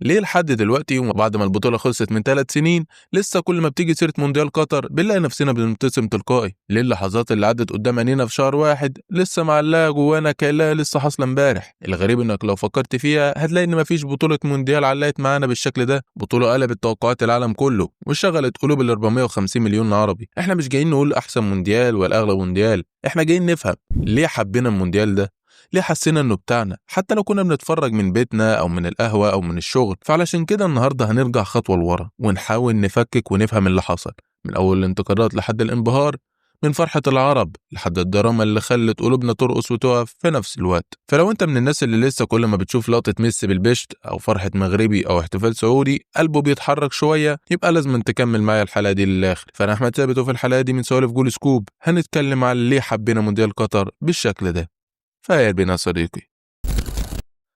ليه لحد دلوقتي وبعد ما البطولة خلصت من 3 سنين لسه كل ما بتيجي سيرة مونديال قطر بنلاقي نفسنا بنبتسم تلقائي؟ ليه اللحظات اللي عدت قدام عينينا في شهر واحد لسه معلقة جوانا كأنها لسه حاصلة امبارح؟ الغريب انك لو فكرت فيها هتلاقي ان مفيش بطولة مونديال علقت معانا بالشكل ده، بطولة قلبت توقعات العالم كله وشغلت قلوب ال 450 مليون عربي. احنا مش جايين نقول احسن مونديال ولا اغلى مونديال، احنا جايين نفهم ليه حبينا المونديال ده، ليه حسينا انه بتاعنا حتى لو كنا بنتفرج من بيتنا او من القهوة او من الشغل. فعلشان كده النهارده هنرجع خطوة لورا ونحاول نفكك ونفهم اللي حصل من اول الانتقادات لحد الانبهار، من فرحة العرب لحد الدراما اللي خلت قلوبنا ترقص وتقف في نفس الوقت. فلو انت من الناس اللي لسه كل ما بتشوف لقطة ميسي بالبشت او فرحة مغربي او احتفال سعودي قلبه بيتحرك شوية، يبقى لازم تكمل معايا الحلقة دي للآخر. فانا احمد ثابت، وفي الحلقة دي من سوالف جول سكوب هنتكلم عن ليه حبينا مونديال قطر بالشكل ده. فيا بينا صديقي.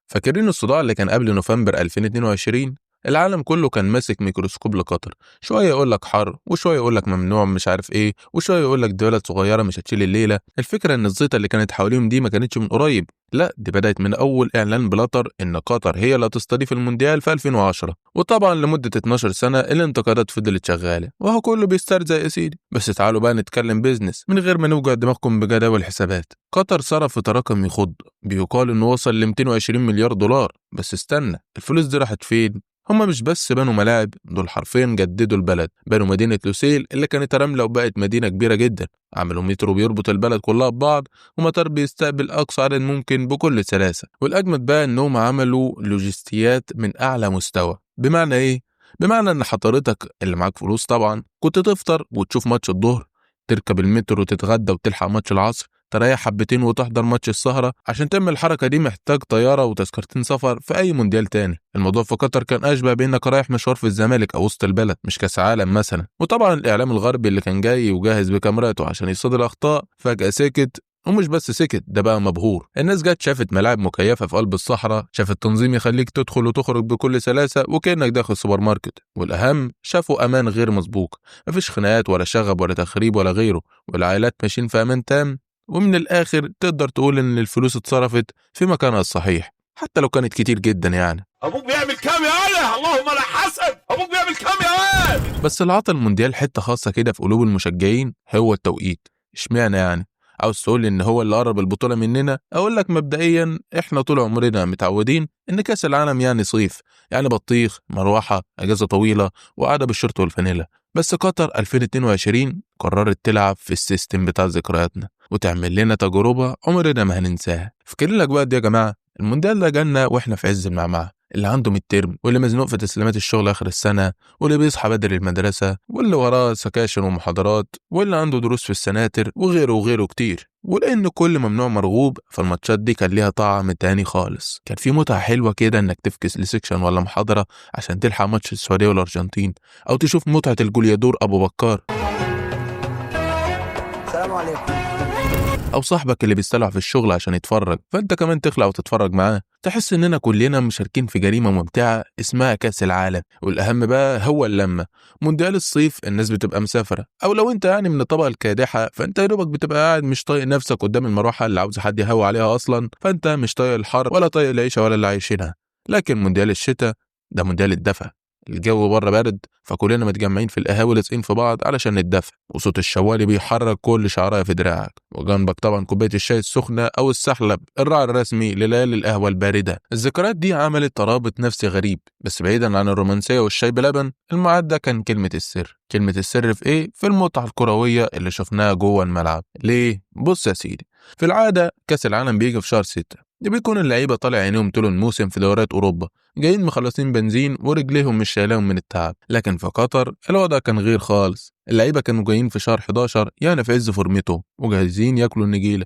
فاكرين الصداع اللي كان قبل نوفمبر 2022؟ العالم كله كان ماسك ميكروسكوب لقطر، شوية يقول لك حر، وشوية يقول لك ممنوع مش عارف ايه، وشوية يقول لك دي بلد صغيرة مش هتشيل الليلة. الفكرة ان الزيطة اللي كانت حواليهم دي ما كانتش من قريب، لا دي بدات من اول اعلان بلاتر ان قطر هي اللي هتستضيف المونديال في 2010، وطبعا لمدة 12 سنة الانتقادات فضلت شغالة وهو كله بيسترزق يا سيدي. بس تعالوا بقى نتكلم business من غير ما نوجع دماغكم بجداول الحسابات. قطر صرفت رقم يخض، بيقال انه وصل ل 220 مليار دولار. بس استنى، الفلوس دي راحت فين؟ هما مش بس بنوا ملاعب، دول حرفيا جددوا البلد. بنوا مدينة لوسيل اللي كانت رملة وبقت مدينة كبيرة جدا، عملوا مترو بيربط البلد كلها ببعض، ومطار بيستقبل أقصى عدد ممكن بكل سلاسة. والأجمد بقى إنهم عملوا لوجستيات من أعلى مستوى. بمعنى إيه؟ بمعنى إن حضرتك اللي معاك فلوس طبعا كنت تفطر وتشوف ماتش الظهر، تركب المترو وتتغدى وتلحق ماتش العصر، تريح حبتين وتحضر ماتش السهرة. عشان تعمل الحركة دي محتاج طيارة وتذكرتين سفر في أي مونديال تاني. الموضوع في قطر كان أشبه بإنك رايح مشوار في الزمالك أو وسط البلد، مش كأس عالم مثلا. وطبعا الإعلام الغربي اللي كان جاي وجاهز بكاميراته عشان يصيد الأخطاء فجأة سكت، ومش بس سكت، ده بقى مبهور. الناس جت شافت ملاعب مكيفة في قلب الصحراء، شافت تنظيم يخليك تدخل وتخرج بكل سلاسة وكأنك داخل سوبر ماركت، والأهم شافوا أمان غير مسبوق، مفيش خناقات ولا شغب ولا تخريب ولا غيره، والعائلات ماشيين في أمان تام. ومن الآخر تقدر تقول إن الفلوس اتصرفت في مكانها الصحيح، حتى لو كانت كتير جدا يعني. ابوك بيعمل كام يا ولا؟ اللهم لا حسد، ابوك بيعمل كام يا واد؟ بس اللي عطى المونديال حتة خاصة كده في قلوب المشجعين هو التوقيت. اشمعنى يعني؟ عاوز تقول ان هو اللي قرب البطولة مننا؟ اقول لك مبدئيا احنا طول عمرنا متعودين ان كاس العالم يعني صيف، يعني بطيخ، مروحة، اجازة طويلة، وقعدة بالشورت والفانيلا. بس قطر 2022 قررت تلعب في ال system بتاع ذكرياتنا وتعمل لنا تجربة عمرنا ما هننساها. فاكرين الأجواء دي يا جماعة؟ المونديال ده جالنا واحنا في عز المعمعة، اللي عنده midterm، واللي مزنوق في تسليمات الشغل آخر السنة، واللي بيصحى بدري المدرسة، واللي وراه سكاشن ومحاضرات، واللي عنده دروس في السناتر، وغيره وغيره كتير. ولأن كل ممنوع مرغوب، فالماتشات دي كان ليها طعم تاني خالص. كان في متعة حلوة كده إنك تفكس ل section ولا محاضرة عشان تلحق ماتش السعودية والأرجنتين، أو تشوف متعة الجوليادور أبو بكار، السلام عليكم، أو صاحبك اللي بيستلع في الشغل عشان يتفرج فأنت كمان تخلع وتتفرج معاه. تحس إننا كلنا مشاركين في جريمة ممتعة اسمها كأس العالم. والأهم بقى هو اللمة. مونديال الصيف الناس بتبقى مسافرة، أو لو أنت يعني من الطبقة الكادحة فأنت يا دوبك بتبقى قاعد مش طايق نفسك قدام المروحة اللي عاوز حد يهوى عليها أصلا، فأنت مش طايق الحر ولا طايق العيشة ولا اللي عايشينها. لكن مونديال الشتاء ده مونديال الدفا، الجو بره برد، فكلنا متجمعين في القهاوي لازقين في بعض علشان نتدفى، وصوت الشوالي بيحرك كل شعرايه في دراعك، وجنبك طبعا كوباية الشاي السخنة او السحلب الراعي الرسمي لليالي القهوة البارده. الذكريات دي عملت ترابط نفسي غريب. بس بعيدا عن الرومانسية والشاي بلبن، الميعاد ده كان كلمة السر. كلمة السر في ايه؟ في المتعة الكروية اللي شفناها جوه الملعب. ليه؟ بص يا سيدي، في العادة كاس العالم بيجي في شهر 6، بيكون اللعيبة طالع عينيهم طول الموسم في دوريات اوروبا، جايين مخلصين بنزين ورجليهم مش شايلاهم من التعب. لكن في قطر الوضع كان غير خالص، اللعيبة كانوا جايين في شهر 11، يعني في عز فورمتهم وجاهزين ياكلوا النجيله.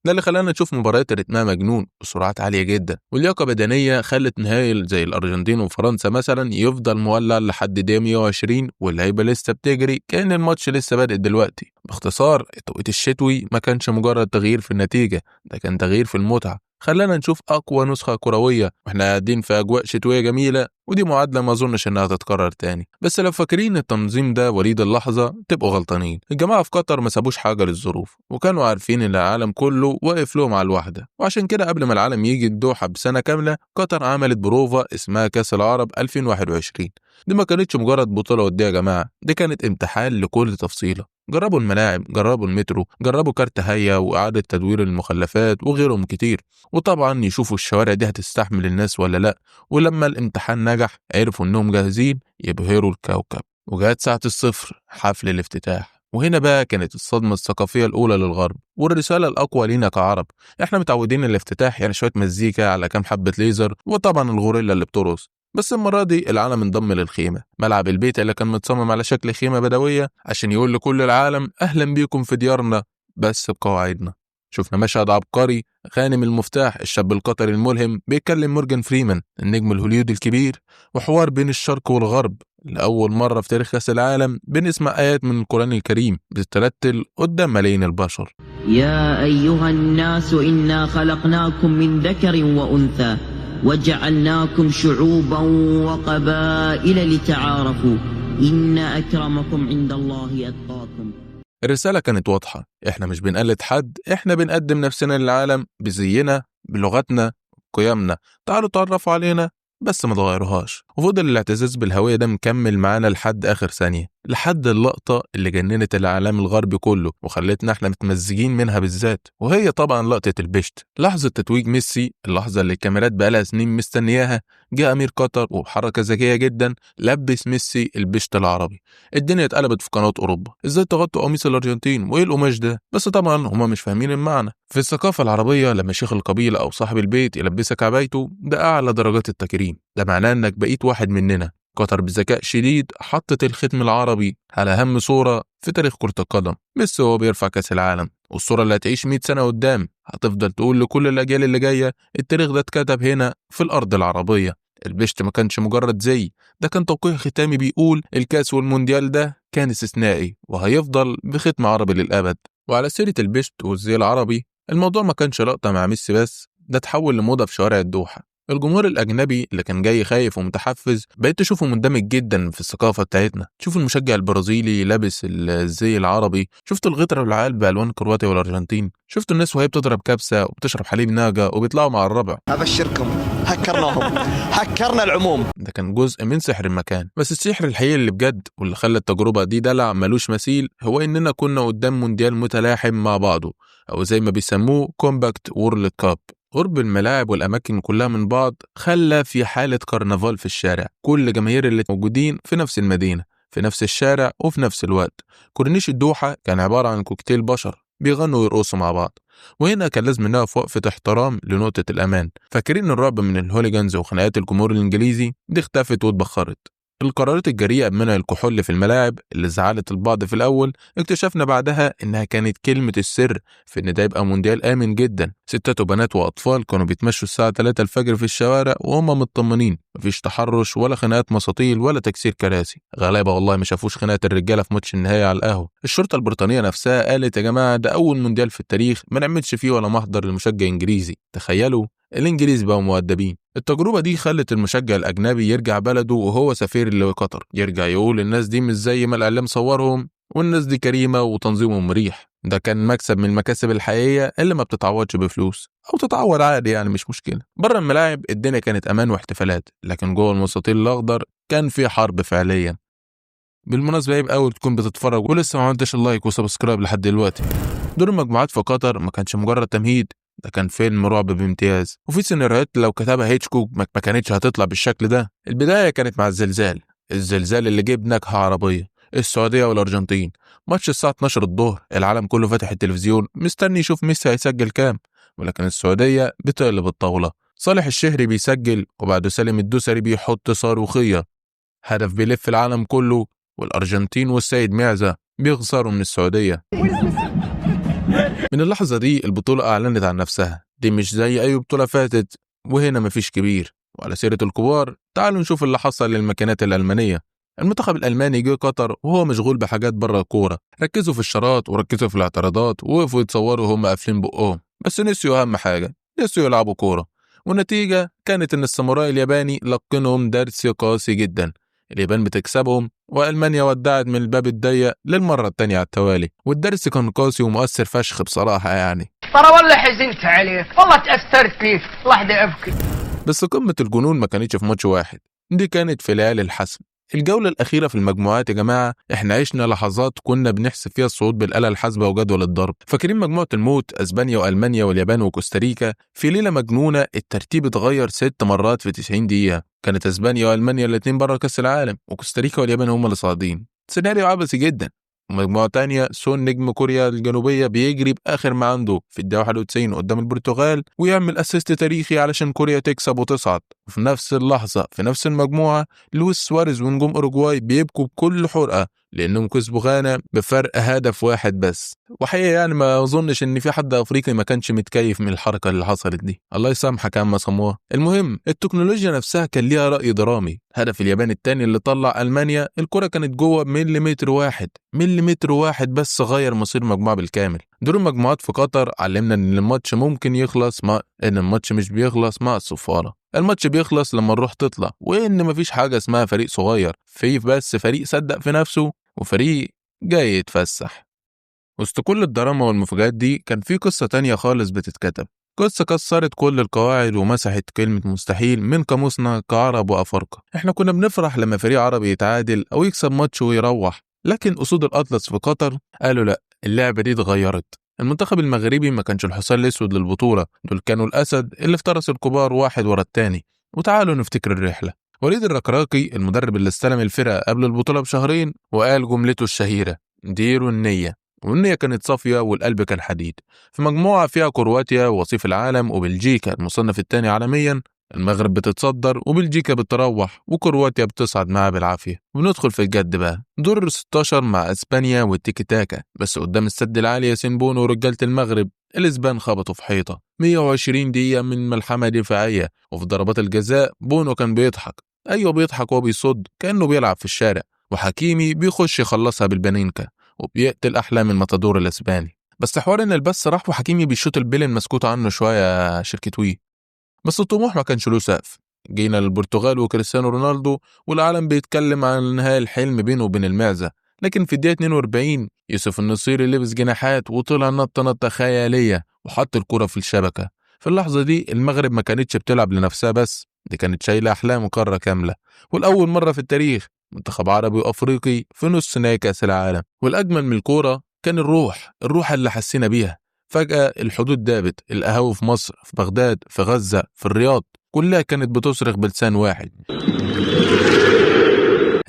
ده اللي خلانا نشوف مباريات رتمها مجنون وسرعات عالية جدا، ولياقه بدنية خلت نهائي زي الارجنتين وفرنسا مثلا يفضل مولع لحد دقيقة 120 واللعيبة لسه بتجري كأن الماتش لسه بادئ دلوقتي. باختصار التوقيت الشتوي ما كانش مجرد تغيير في النتيجة، ده كان تغيير في المتعة. خلانا نشوف أقوى نسخة كروية واحنا قاعدين في أجواء شتوية جميلة، ودي معادلة ما أظنش إنها تتكرر تاني. بس لو فاكرين التنظيم ده وليد اللحظة تبقوا غلطانين. الجماعة في قطر ما سابوش حاجة للظروف، وكانوا عارفين إن العالم كله واقف لهم على الواحدة، وعشان كده قبل ما العالم يجي الدوحة بسنة كاملة قطر عملت بروفا اسمها كأس العرب 2021. دي ما كانتش مجرد بطولة ودية يا جماعة، دي كانت امتحان لكل تفصيلة. جربوا الملاعب، جربوا المترو، جربوا كارت هيا وإعادة تدوير المخلفات وغيرهم كتير، وطبعا يشوفوا الشوارع دي هتستحمل الناس ولا لا. ولما الامتحان نجح عرفوا انهم جاهزين يبهروا الكوكب. وجات ساعة الصفر، حفل الافتتاح. وهنا بقى كانت الصدمة الثقافية الأولى للغرب والرسالة الأقوى لينا كعرب. احنا متعودين الافتتاح يعني شوية مزيكا على كام حبة ليزر وطبعا الغوريلا اللي بترقص، بس المرة دي العالم انضم للخيمة. ملعب البيت اللي كان متصمم على شكل خيمة بدوية عشان يقول لكل العالم أهلا بيكم في ديارنا بس بقواعدنا. شفنا مشهد عبقري، غانم المفتاح الشاب القطري الملهم بيتكلم مورجان فريمان النجم الهوليودي الكبير، وحوار بين الشرق والغرب. لأول مرة في تاريخ كأس العالم بنسمع آيات من القرآن الكريم بتترتل قدام ملايين البشر. يا أيها الناس إنا خلقناكم من ذكر وأنثى وجعلناكم شعوبا وقبائل لتعارفوا إن أكرمكم عند الله أتقاكم. الرسالة كانت واضحة، احنا مش بنقلد حد، احنا بنقدم نفسنا للعالم بزينا بلغتنا قيمنا، تعالوا تعرفوا علينا بس ما تغيروهاش. وفضل الاعتزاز بالهوية ده مكمل معانا لحد آخر ثانية، لحد اللقطة اللي جننت الإعلام الغربي كله وخلتنا احنا متمزجين منها بالذات، وهي طبعا لقطة البشت، لحظة تتويج ميسي، اللحظة اللي الكاميرات بقالها سنين مستنياها. جاء أمير قطر وبحركة ذكية جدا لبس ميسي البشت العربي. الدنيا اتقلبت في قناة أوروبا، ازاي تغطوا قميص الأرجنتين وايه القماش ده؟ بس طبعا هما مش فاهمين المعنى. في الثقافة العربية لما شيخ القبيلة أو صاحب البيت يلبسك عبايته ده أعلى درجات التكريم، ده معناه إنك بقيت واحد مننا. قطر بذكاء شديد حطت الختم العربي على أهم صورة في تاريخ كرة القدم، ميسي وهو بيرفع كأس العالم، والصورة اللي هتعيش 100 سنة قدام هتفضل تقول لكل الأجيال اللي جاية التاريخ ده اتكتب هنا في الأرض العربية. البشت ما كانش مجرد زي ده، كان توقيع ختامي بيقول الكاس والمونديال ده كان استثنائي وهيفضل بختم عربي للأبد. وعلى سيرة البشت والزي العربي، الموضوع ما كانش لقطة مع ميسي بس، ده اتحول لموضة في شوارع الدوحة. الجمهور الأجنبي اللي كان جاي خايف ومتحفز بقيت تشوفه مندمج جدا في الثقافة بتاعتنا. تشوف المشجع البرازيلي لابس الزي العربي، شفت الغترة والعقال بألوان كرواتيا والأرجنتين، شفت الناس وهي بتضرب كبسة وبتشرب حليب ناجة وبيطلعوا مع الربع. أبشركم هكرناهم، هكرنا العموم. ده كان جزء من سحر المكان. بس السحر الحقيقي اللي بجد واللي خلى التجربة دي دلع ملوش مثيل هو إننا كنا قدام مونديال متلاحم مع بعضه، أو زي ما بيسموه compact World Cup. قرب الملاعب والأماكن كلها من بعض خلى في حالة كرنفال في الشارع، كل جماهير اللي موجودين في نفس المدينة في نفس الشارع وفي نفس الوقت. كورنيش الدوحة كان عبارة عن كوكتيل بشر بيغنوا ويرقصوا مع بعض، وهنا كان لازم نقف وقفة احترام لنقطة الأمان. فاكرين الرعب من ال hooligans وخناقات الجمهور الإنجليزي دي اختفت واتبخرت. القرارات الجريئة بمنع الكحول في الملاعب اللي زعلت البعض في الأول، اكتشفنا بعدها إنها كانت كلمة السر في إن ده يبقى مونديال آمن جدا. ستات وبنات وأطفال كانوا بيتمشوا الساعة 3 الفجر في الشوارع وهم مطمنين، مفيش تحرش ولا خناقات مساطيل ولا تكسير كراسي. غلابة والله ما شافوش خناقة الرجالة في ماتش النهائي على القهوة. الشرطة البريطانية نفسها قالت يا جماعة ده أول مونديال في التاريخ ما نعملش فيه ولا محضر لمشجع إنجليزي. تخيلوا الإنجليز بقوا مؤدبين. التجربة دي خلت المشجع الأجنبي يرجع بلده وهو سفير لقطر، يرجع يقول الناس دي مش زي ما الإعلام صورهم، والناس دي كريمة وتنظيمهم مريح. ده كان مكسب من المكاسب الحقيقية اللي ما بتتعوضش بفلوس، أو تتعوض عادي يعني مش مشكلة. بره الملاعب الدنيا كانت أمان واحتفالات، لكن جوه المستطيل الأخضر كان في حرب فعليا. بالمناسبة عيب قوي تكون بتتفرج ولسه ما عملتش ال like و subscribe لحد دلوقتي. دور المجموعات في قطر ما كانش مجرد تمهيد، ده كان فيلم رعب بامتياز، وفي سيناريوهات لو كتبها هيتشكوك ما كانتش هتطلع بالشكل ده. البداية كانت مع الزلزال، الزلزال اللي جاب نكهة عربية، السعودية والأرجنتين. ماتش الساعة 12 الظهر، العالم كله فاتح التلفزيون مستني يشوف ميسي هيسجل كام، ولكن السعودية بتقلب الطاولة. صالح الشهري بيسجل وبعده سالم الدوسري بيحط صاروخية، هدف بيلف العالم كله، والأرجنتين والسيد معزة بيخسروا من السعودية. من اللحظة دي البطولة أعلنت عن نفسها، دي مش زي أي بطولة فاتت، وهنا مفيش كبير. وعلى سيرة الكبار تعالوا نشوف اللي حصل للماكينات الألمانية. المنتخب الألماني جه قطر وهو مشغول بحاجات بره الكورة، ركزوا في الشراط وركزوا في الاعتراضات ووقفوا يتصوروا وهم قافلين بقهم، بس نسيوا أهم حاجة، نسيوا يلعبوا كورة. والنتيجة كانت إن الساموراي الياباني لقنهم درس قاسي جدا. اليابان بتكسبهم، وألمانيا ودعت من الباب الضيق للمرة التانية على التوالي. والدرس كان قاسي ومؤثر فشخ بصراحة يعني. ترى والله حزنت عليك، والله تأثرت فيك، لحظة أبكي. بس قمة الجنون ما كانتش في ماتش واحد، دي كانت في ليالي الحسم. الجولة الأخيرة في المجموعات يا جماعة، احنا عشنا لحظات كنا بنحسب فيها الصعود بالآلة الحاسبة وجدول الضرب. فاكرين مجموعة الموت، أسبانيا وألمانيا واليابان وكوستاريكا؟ في ليلة مجنونة الترتيب اتغير 6 مرات في 90 دقيقة. كانت أسبانيا وألمانيا الاتنين بره كأس العالم، وكوستاريكا واليابان هم اللي صاعدين. سيناريو عبثي جدا. مجموعة تانية، سون نجم كوريا الجنوبية بيجري بآخر ما عنده في الدقيقة 91 قدام البرتغال ويعمل assist تاريخي علشان كوريا تكسب وتصعد. وفي نفس اللحظة في نفس المجموعة، لويس سواريز ونجوم أوروجواي بيبكوا بكل حرقة لأنهم كسبوا غانا بفرق هدف واحد بس. وحقيقة يعني ما أظنش إن في حد أفريقي ما كانش متكيف من الحركة اللي حصلت دي، الله يسامحك يا عم سموه. المهم التكنولوجيا نفسها كان ليها رأي درامي. هدف اليابان الثاني اللي طلع ألمانيا، الكرة كانت جوه مليمتر واحد، مليمتر واحد بس غير مصير مجموعة بالكامل. دور المجموعات في قطر علمنا إن الماتش ممكن يخلص مع إن الماتش مش بيخلص مع الصفارة، الماتش بيخلص لما الروح تطلع، وإن مفيش حاجة اسمها فريق صغير، في بس فريق صدق في نفسه وفريق جاي يتفسح. وسط كل الدراما والمفاجآت دي كان في قصة تانية خالص بتتكتب، قصة كسرت كل القواعد ومسحت كلمة مستحيل من قاموسنا كعرب وأفارقة. احنا كنا بنفرح لما فريق عربي يتعادل أو يكسب ماتش ويروح، لكن أسود الأطلس في قطر قالوا لأ، اللعبة دي اتغيرت. المنتخب المغربي ما كانش الحصان الأسود للبطولة، دول كانوا الأسد اللي افترس الكبار واحد ورا التاني. وتعالوا نفتكر الرحلة. وليد الركراكي المدرب اللي استلم الفرقة قبل البطولة بشهرين وقال جملته الشهيرة: ديروا النية. والنية كانت صافية والقلب كان حديد. في مجموعة فيها كرواتيا وصيف العالم وبلجيكا المصنف الثاني عالميا، المغرب بتتصدر وبلجيكا بتروح وكرواتيا بتصعد معها بالعافية. وبندخل في الجد بقى، دور 16 مع اسبانيا والتيكي تاكا، بس قدام السد العالي ياسين بونو ورجالة المغرب الاسبان خبطوا في حيطة. 120 دقيقة من ملحمة دفاعية، وفي ضربات الجزاء بونو كان بيضحك، ايوه بيضحك وهو بيصد كأنه بيلعب في الشارع، وحكيمي بيخش يخلصها بالبانينكا وبيقتل احلام الماتادور الاسباني. بس حوار ان البث راح وحكيمي بيشوط البلن مسكوت عنه شوية شركة وي. بس الطموح ما كانش له سقف. جينا للبرتغال وكريستيانو رونالدو والعالم بيتكلم عن نهاية الحلم بينه وبين المعزة، لكن في الدقيقة 42 يوسف النصيري لبس جناحات وطلع نطة نطة خيالية وحط الكرة في الشبكة. في اللحظة دي المغرب ما كانتش بتلعب لنفسها بس، دي كانت شايلة أحلام قارة كاملة، والأول مرة في التاريخ منتخب عربي وأفريقي في نص نهائي كأس العالم. والأجمل من الكورة كان الروح، الروح اللي حسينا بيها. فجأة الحدود دابت، القهاوي في مصر، في بغداد، في غزة، في الرياض، كلها كانت بتصرخ بلسان واحد.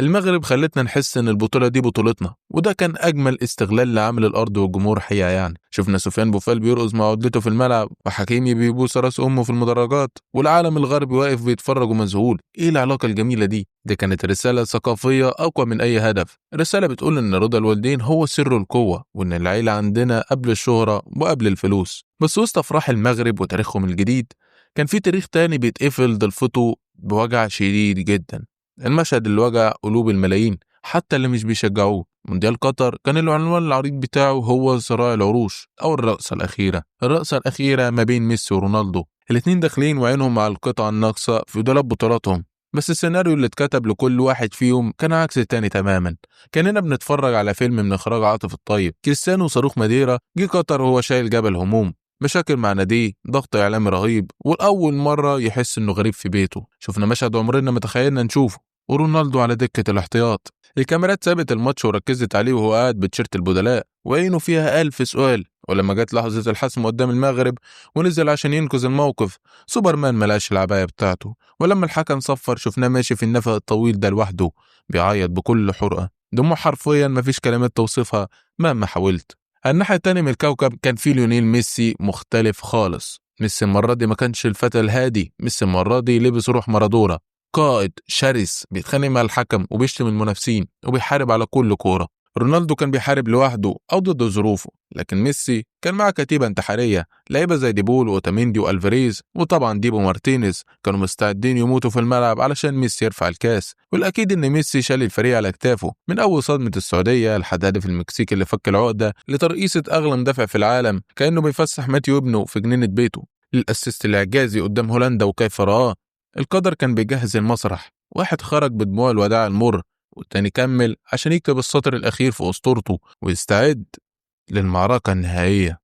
المغرب خلتنا نحس ان البطولة دي بطولتنا، وده كان اجمل استغلال لعمل الارض والجمهور حقيقة. يعني شفنا سفيان بوفال بيرقص مع عدلته في الملعب، وحكيمي بيبوس راس امه في المدرجات، والعالم الغربي واقف بيتفرج ومذهول. ايه العلاقة الجميلة دي؟ دي كانت رسالة ثقافية اقوى من اي هدف، رسالة بتقول ان رضا الوالدين هو سر القوة، وان العيلة عندنا قبل الشهرة وقبل الفلوس. بس وسط افراح المغرب وتاريخهم الجديد كان في تاريخ تاني بيتقفل ضلفته بوجع شديد جدا، المشهد اللي وجع قلوب الملايين حتى اللي مش بيشجعوه. مونديال قطر كان العنوان العريض بتاعه هو صراع العروش أو الرقصة الأخيرة، الرقصة الأخيرة ما بين ميسي ورونالدو، الاتنين داخلين وعينهم على القطعة الناقصة في دولاب بطولاتهم. بس السيناريو اللي اتكتب لكل واحد فيهم كان عكس التاني تماما. كاننا بنتفرج على فيلم من إخراج عاطف الطيب. كريستيانو صاروخ ماديرا جه قطر وهو شايل جبل هموم، مشاكل مع ناديه، ضغط إعلامي رهيب، والأول مرة يحس إنه غريب في بيته. شفنا مشهد عمرنا ما تخيلنا نشوفه، ورونالدو على دكة الاحتياط. الكاميرات سابت الماتش وركزت عليه وهو قاعد بتشيرت البدلاء وعينه فيها 1000 سؤال. ولما جت لحظة الحسم قدام المغرب ونزل عشان ينقذ الموقف، سوبرمان ملاش العباية بتاعته. ولما الحكم صفر شفناه ماشي في النفق الطويل ده لوحده بيعيط بكل حرقة، دموع حرفيا مفيش كلمات توصفها مهما حاولت. الناحية التانية من الكوكب كان في ليونيل ميسي مختلف خالص. ميسي المرة دي ما كانش الفتى الهادي، ميسي المرة دي لبس روح مارادونا، قائد شرس بيتخانق مع الحكم وبيشتم المنافسين وبيحارب على كل كورة. رونالدو كان بيحارب لوحده أو ضد ظروفه، لكن ميسي كان معاه كتيبة انتحارية، لعيبة زي ديبول وأوتاميندي وألفاريز وطبعا ديبو مارتينيز كانوا مستعدين يموتوا في الملعب علشان ميسي يرفع الكاس. والأكيد إن ميسي شال الفريق على كتافه من أول صدمة السعودية لحد هدف المكسيك اللي فك العقدة لترقيصة أغلى مدافع في العالم كأنه بيفسح ماتيو ابنه في جنينة بيته. لل assist الإعجازي قدام هولندا وكيف رآه. القدر كان بيجهز المسرح، واحد خرج بدموع الوداع المر، والتاني كمل عشان يكتب السطر الأخير في أسطورته ويستعد للمعركة النهائية.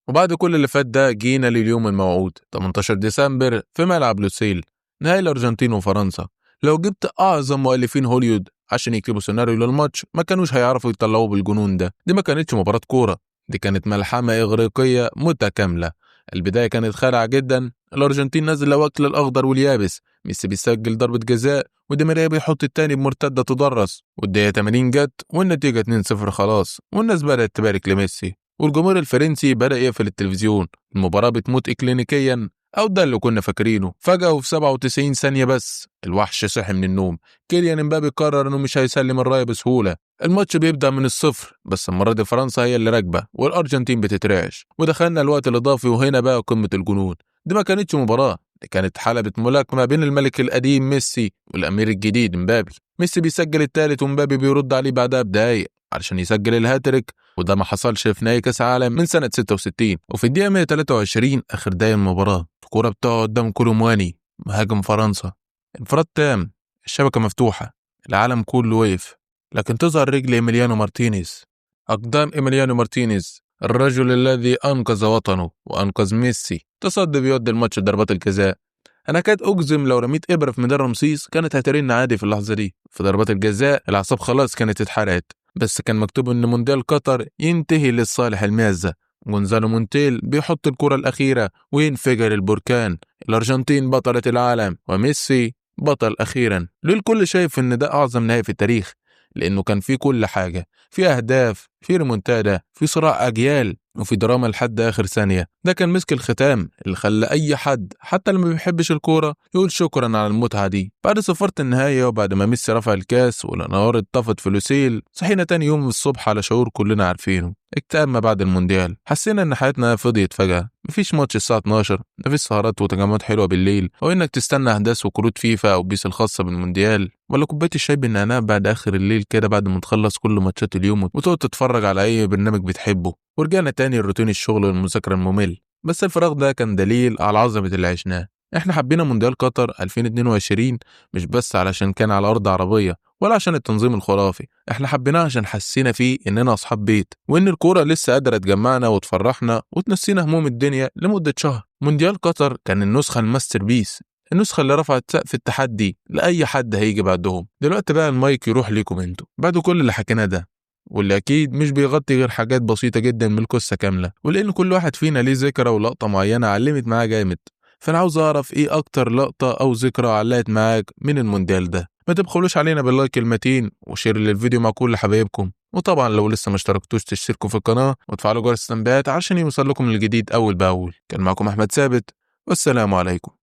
وبعد كل اللي فات ده جينا لليوم الموعود، 18 ديسمبر في ملعب لوسيل، نهائي الأرجنتين وفرنسا. لو جبت أعظم مؤلفين هوليود عشان يكتبوا سيناريو للماتش ما كانوش هيعرفوا يطلعوه بالجنون ده. دي ما كانتش مباراة كورة، دي كانت ملحمة إغريقية متكاملة. البداية كانت خادعة جدا، الأرجنتين نازلة واكلة الأخضر واليابس، ميسي بيسجل ضربة جزاء ودي ماريا بيحط التاني بمرتدة تدرس، والدقيقة 80 جت والنتيجة 2-0 خلاص، والناس بدأت تبارك لميسي، والجمهور الفرنسي بدأ يقفل التلفزيون. المباراة بتموت إكلينيكيا، أو ده اللي كنا فاكرينه. فجأة وفي 97 ثانية بس الوحش صحي من النوم، كيليان امبابي قرر إنه مش هيسلم الراية بسهولة. الماتش بيبدأ من الصفر، بس المرة دي فرنسا هي اللي راكبة والأرجنتين بتترعش، ودخلنا الوقت الإضافي، وهنا بقى قمة الجنون. دي ما كانتش مباراة، دي كانت حلبة ملاكمة بين الملك القديم ميسي والأمير الجديد مبابي. ميسي بيسجل الثالث ومبابي بيرد عليه بعدها بدقايق علشان يسجل الهاتريك، وده ما حصلش في نهائي كاس عالم من سنة 66. وفي الدقيقة 123 آخر دقايق المباراة، الكورة بتقع قدام كولومواني مهاجم فرنسا، انفراد تام، الشبكة مفتوحة، العالم كله وقف، لكن تظهر رجل إيميليانو مارتينيز، أقدام إيميليانو مارتينيز، الرجل الذي أنقذ وطنه وأنقذ ميسي، تصدي بيودي الماتش لضربات الجزاء. أنا كاد أجزم لو رميت إبرة في ميدان رمسيس كانت هترن عادي في اللحظة دي. في ضربات الجزاء الأعصاب خلاص كانت اتحرقت، بس كان مكتوب إن مونديال قطر ينتهي للصالح المازة. جونزالو مونتيل بيحط الكرة الأخيرة وينفجر البركان، الأرجنتين بطلة العالم وميسي بطل أخيرا. ليه الكل شايف إن ده أعظم نهائي في التاريخ؟ لأنه كان فيه كل حاجة، في أهداف، في ريمونتادا، في صراع أجيال، وفي دراما لحد آخر ثانية. ده كان مسك الختام اللي خلى أي حد حتى اللي ما بيحبش الكورة يقول شكرا على المتعة دي. بعد صفارة النهاية وبعد ما ميسي رفع الكاس والأنوار اتطفت في لوسيل، صحينا تاني يوم الصبح على شعور كلنا عارفينه، اكتئاب ما بعد المونديال. حسينا إن حياتنا فضيت فجأة، مفيش ماتش الساعة 12، مفيش سهرات وتجمعات حلوة بالليل، أو إنك تستنى أحداث وكروت فيفا أو بيس الخاصة بالمونديال، ولا كوباية الشاي بالنعناع بعد آخر الليل كده بعد ما تخلص كل ماتشات اليوم وتقعد تتفرج على أي برنامج بتحبه. ورجعنا تاني لروتين الشغل والمذاكرة الممل، بس الفراغ ده كان دليل على عظمة اللي عشناه. احنا حبينا مونديال قطر 2022 مش بس علشان كان على أرض عربية ولا عشان التنظيم الخرافي، احنا حبيناه عشان حسينا فيه اننا اصحاب بيت، وان الكورة لسه قادرة تجمعنا وتفرحنا وتنسينا هموم الدنيا لمدة شهر. مونديال قطر كان النسخة ال masterpiece، النسخة اللي رفعت سقف التحدي لأي حد هيجي بعدهم. دلوقتي بقى المايك يروح ليكم انتوا بعد كل اللي حكيناه ده، واللي أكيد مش بيغطي غير حاجات بسيطة جدا من القصة كاملة، ولأن كل واحد فينا ليه ذكرى ولقطة معينة علمت معاه جامد. فأنا عاوز أعرف إيه أكتر لقطة أو ذكرى علقت معاك من المونديال ده. ما تبخلوش علينا بال like المتين و share للفيديو مع كل حبايبكم، وطبعا لو لسه ما اشتركتوش تشتركوا في القناة وتفعلوا جرس التنبيهات عشان يوصل لكم الجديد أول بأول. كان معكم أحمد ثابت، والسلام عليكم.